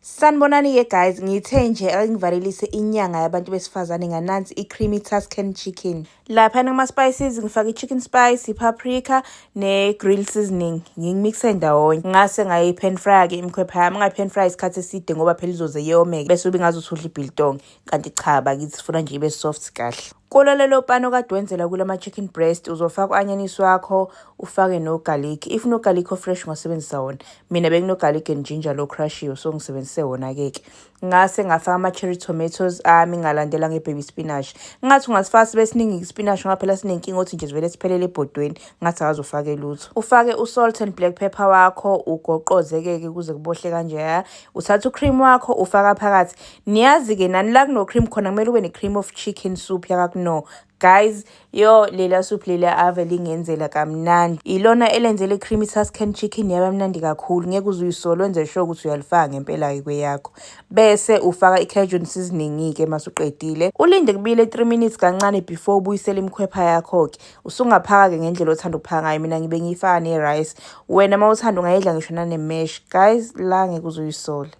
Sanibonani-ke guys, ngithe nje ake ngivalelise inyanga yabantu besifazane nganansi i-creamy Tuscan chicken. Laphana kuma-spices ngifake i-chicken spice, i-paprika ne-grill seasoning, ngikumixe ndawonye. Ngase ngayi-pan fry-ke imikhwepha yami, ngayi-pan fry isikhathi eside ngoba phela izoze yome bese ube ngazuthi udla i-biltong. Kanti cha bakithi, sifuna nje ibe soft kahle. Kulo lelo pani okade wenzela kulama chicken breast, uzofaka u-anyanisi wakho, ufake no-garlic. If uno-garlic o-fresh ungasebenzisa wona. Mina bengino-garlic and ginger lo crushiwe, so ngisebenzise wona-ke ke. Ngase ngafaka ama-cherry tomatoes ami, ngalandela nge-baby spinach. Ngathi ungasifaka sibe siningi ispinach ngoba phela sinenkinga ukuthi nje sivele siphelele ebhodweni, ngathi akazufake lutho. Ufake u-salt and black pepper wakho, ugoqoze-ke ke kuze kubohle kanjeya. Uthatha u-cream wakho ufaka phakathi. Niyazi-ke nani la kuno-cream khona kumele ube ne-cream of chicken soup yakaKnorr. Guys, yo, lela soup lela ave lingenzela kamnandi. Ilona elenzela i-creamy Tuscan chicken yaba mnandi kakhulu. Ngeke uze uyisole, wenze sure ukuthi uyalifaka ngempela-ke kweyakho. Bese ufaka i-Cajun seasoning-ke masuqedile. Ulinde kubile 3 minutes kancane before ubuyisele imikhwepha yakho-ke. Usungaphaka-ke ngendlela othanda ukuphaka ngayo. Mina ngibe ngiyifaka ne-rice. Wena uma uthanda ungayidla ngisho nane-mash. Guys, la ngeke uze uyisole.